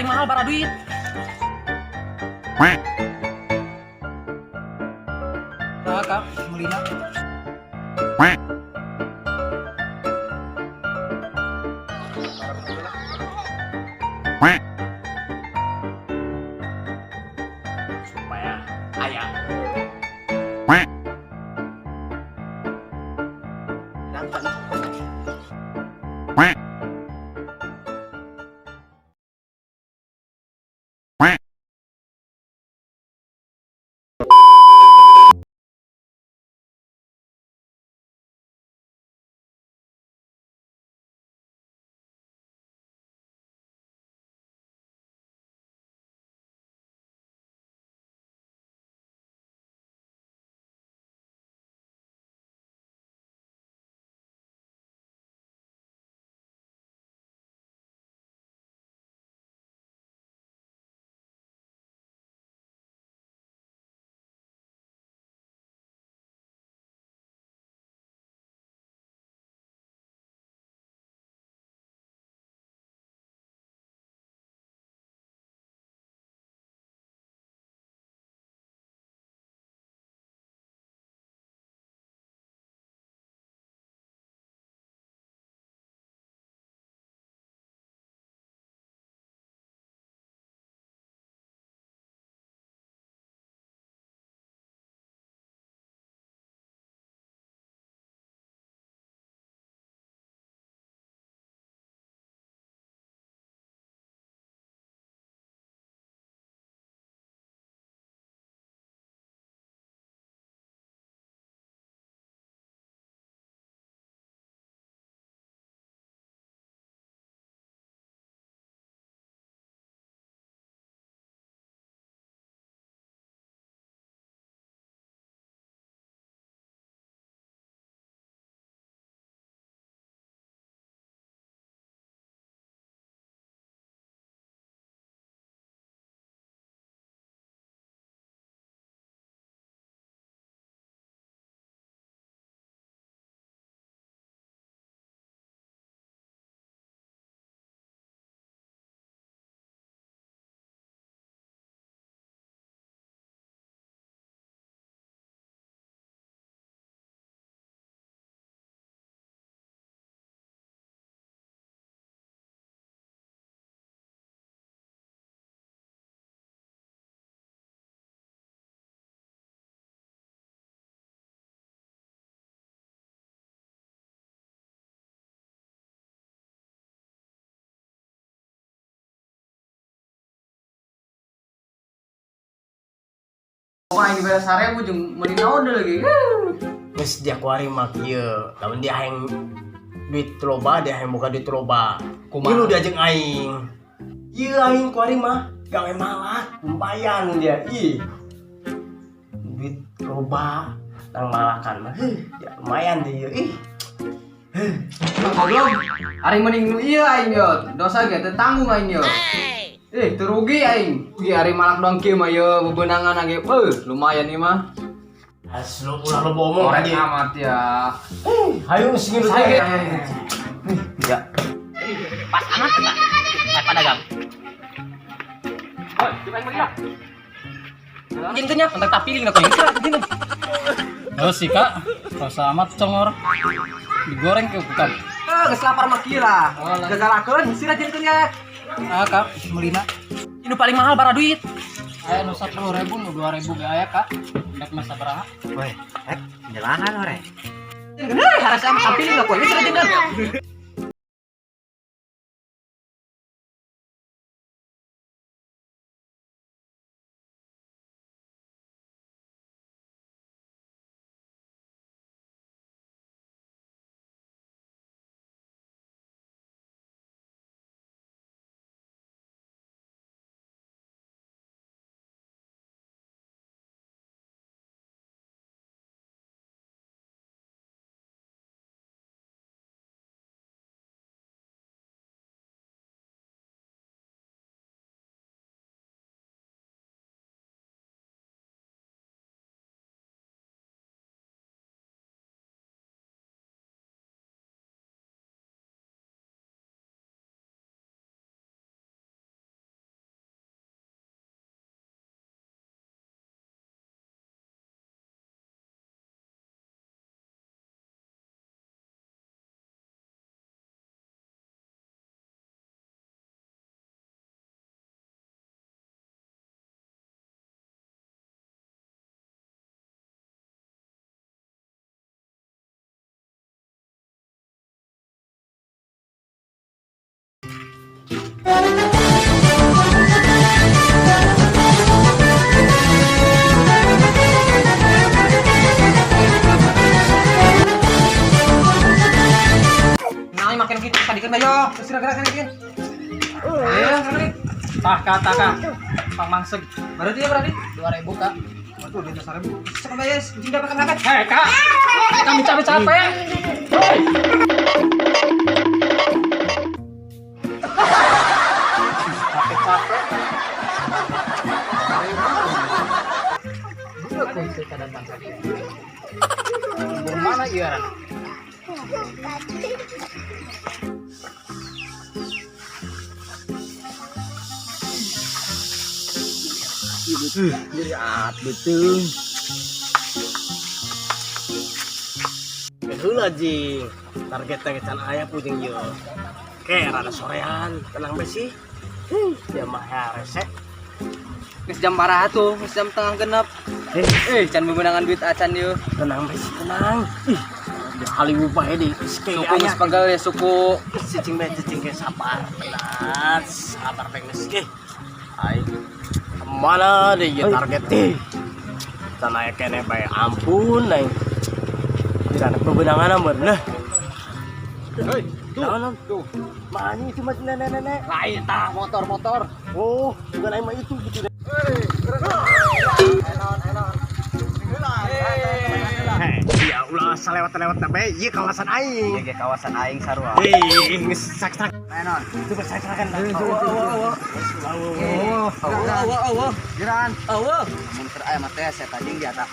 Paling mahal bara duit. Nah, Kak, melina. Supaya aya. Ganteng. Aing dibere 1000 jeung meuli naon deui lagi. Geus dia kuari mah kieu. Lamun dia hayang duit loba, dia hayang boga duit loba. Kumaha? Ieu dia jeung aing. Ieu aing kuari mah gawe malak, lumayan dia. Ih. Duit loba nang malakan mah. Heuh, ya lumayan dia. Ih. Goblok. Ari mending nu ieu aing yo. Dosa ge teu tanggung aing yo. Eh, teu rugi aing. Rugi ari malak doang kieu mah ye bebenangan ge. Beuh, lumayan ieu mah. Aslu ulah lo bohong Korek tadi. amat ya. Hayu sing lu. Saya ge. Ya. Pas amat enggak? Saya padagang. Oi, coba yang beli lah. Jintennya, entar tak pilih nak ini. Oh sih kak, rasa amat congor. Digoreng ke bukan? Eh, geus lapar mah kieu lah. Gagalakeun sira jintennya. Ah kak, melina. Ini paling mahal bara duit. Aya nu 10.000, nu 2.000 ge aya kak. Rek masa sabaraha? Woi, rek jalanan ore. Heuh, harasa amat tak pilih nak ini sira jinten. Nah, makin gitu tadi kan bayo. Terus gerak-gerak kan. Ayo, gerak. Tah ka tah ka. Pangmangseg. Berarti ya berarti 2000 kak. Waduh, dia 100.000. Sok bayar, kucing dapat berangkat. Hei kak. Kami capek-capek. Capek-capek. Budak kunci keadaan bangsa dia. Mana iya? Jadi at betul. Heula jing. Targetnya can aya pujing ieu. Ke rada sorean, tenang bae sih. Dia mah rese. Geus jam parah tuh, geus jam tengah genep. Can bebenangan duit acan yeuh. Tenang bae sih, tenang. Ih, di Hollywood bae di Suku geus pegel ya suku. Cicing bae cicing ke sabar. Tenang, sabar bae geus ge. Ai. Kemana deh ieu target teh? Can aya keneh bae ampun aing. Di sana bebenangan bener. Hei, Tuh, tuh. Mana itu mah nenek-nenek? Lain tah motor-motor. Oh, bukan aing mah itu gitu. Hei, ya ulah salewat-lewat bae ieu kawasan aing. Ieu ge kawasan aing sarua. Hei, geus sak-sak. Enon. Coba sak-sakan. Oh, Awa, awa. Jiran. Awa. Mun keur aya mah teh saya tajing di atas.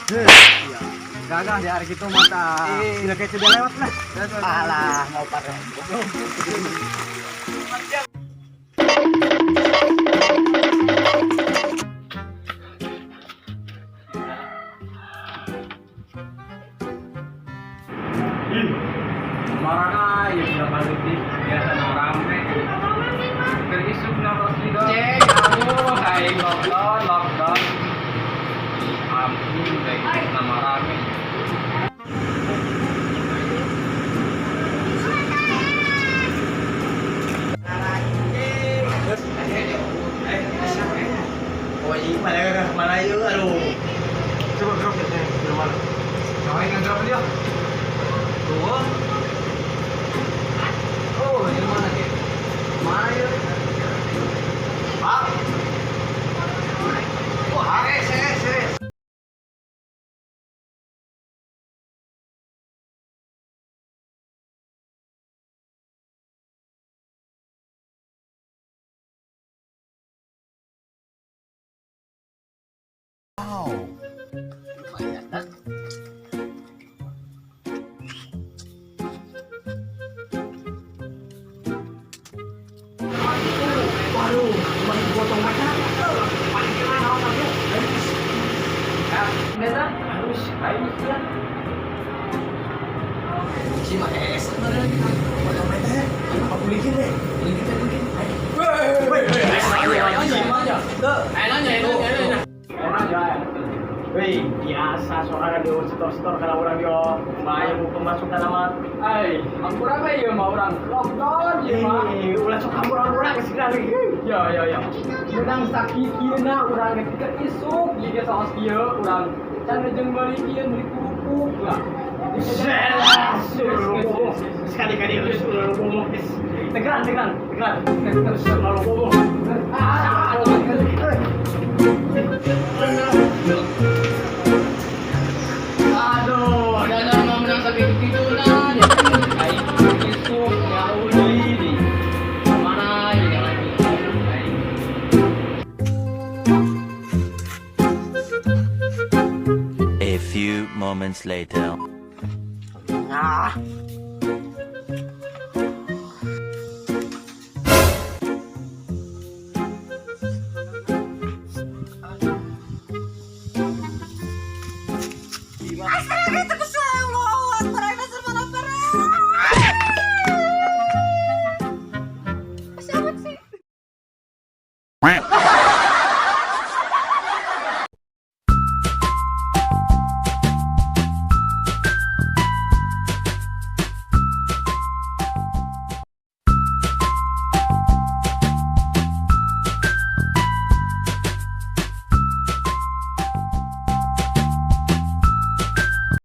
Gagah di hari gitu mah tah. Gila kayak sudah lewat lah. Alah, mau parah. Marana ya berapa detik biasa rame. Keur isuk na lido. Cek, aduh, hai lockdown, lockdown. Ampun, deh, nama rame. Oh iya, mana ke mana yuk, aduh. Coba drop ya, di mana? Coba ngedrop dia. Tuh. Oh, di mana dia? Mana ya? Pak. Wah, ses. Lumayan dah. Waduh, cuma digotong mereka. Biasa harus ayo ya. Si mah es sebenarnya. Potong mereka ya. Apa bulikin deh? Beli kita mungkin. Weh, weh, Nanya. Weh, biasa soalnya di setor-setor kalau orang yo lumayan mau pemasukan amat. Ai, ampura bae ieu mah urang lockdown ieu mah. Eh, ulah sok hampura-hampura ke sini lagi. Ya ya ya. Menang sakikieuna urang geus keur isuk ieu ge saos kieu urang can jeung meuli ieu meuli kerupuk lah. Sekali-kali harus selalu ngomong. Tegeran, tegeran, tegeran. Terus selalu ngomong. Aduh, dan mau menang sakit gitu nah. Ai, isuk ya uli di. Mana ya jalan Ai. A few moments later. Nah,